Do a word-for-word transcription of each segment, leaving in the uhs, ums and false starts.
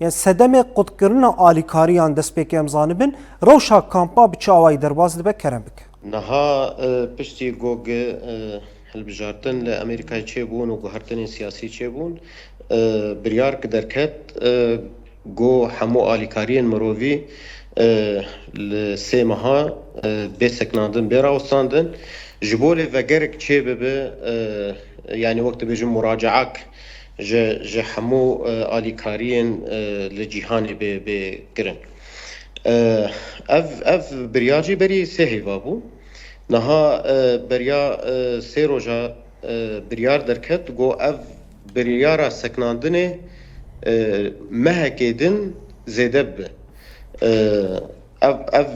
Yan sedemê qutkirina alîkariyan destpêkê em zanibin, rewşa kampa bi çi awayî derbas dibe, kerem bike. Niha e, piştî ku e, hilbijartin li Amerîkayê çêbûn û guhertinên siyasî çêbûn, e, biryar ki derket e, ku hemû alîkariyên mirovî e, li sê meha e, bê sekinandin, bê rawestandin. Ji bo lê vegerek çêbibe, e, yanî wek dibêjin muracaak ji, ji hemû e, alîkariyên e, li cîhanê bê, bê kirin. E, ev, ev biryar jî berî sê heyva bû. Niha e, beriya e, sê roja e, biryar derket, got ev biryara sekinandinê e, mehekê din zêde bibe. E, ev, ev,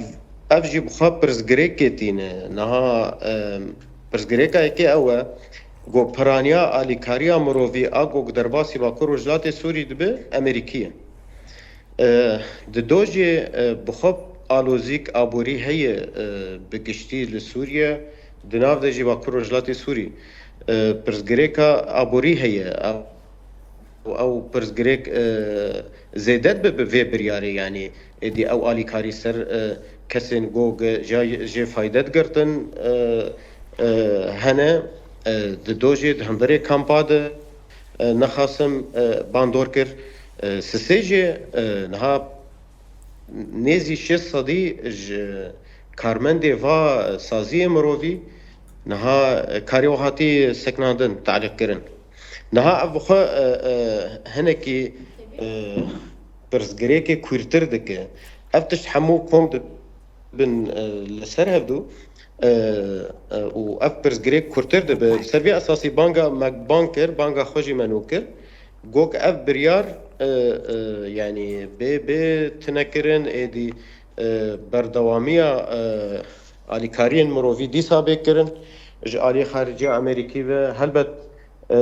ev jî bi xwe pirsgirêkê tîne. Niha e, pirsgirêka yekê ew e, got piraniya alîkariya mirovî a ku derbasî Bakur Rojhilatê Sûrî dibe, Amerîkî ye. E, di do jî e, bi xwe alozîk aborî heye e, bi giştî li Sûriye, di nav de jî Bakur Rojhilatê Sûrî. E, pirsgirêka aborî heye. Ew, ew pirsgirêk e, zêde dibe bi vê biryarê, yanî êdî ew alîkarî ser e, kesên ku ya jê fayde digirtin e, e, hene, e, di do jî di hemberê kampa de e, nexasim e, bandor kir. E, sisê jî e, niha nêzî şêst sedî ji karmendê va saziyê mirovî niha karê wan hatî sekinandin, taliq kirin. Niha ev bi xwe e, e, hinekî e, pirsgirêkê kûrtir dike. Ev tişt hemû kom di bin e, li ser hevdû e, e, û ev pirsgirêk kurtir dibe. Li ser vê esasî banga me bang kir, banga xwe jî me nû kir. Got ev biryar e, e, yanî bê bê tine kirin, êdî e, berdewamiya e, alîkariyên mirovî dîsa bê kirin. Ji aliyê xaricî ya Amerîkî ve helbet e,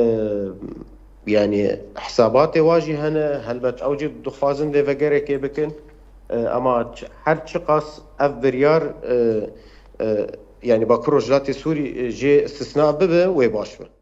yanî hesabatê wa jî hene, helbet ew jî dixwazin lêvegerekê bikin. E, ema ç- her çiqas ev biryar e, e, yanî Bakur Rojhilatê Sûrî e, jê istisna bibe, wê baş be.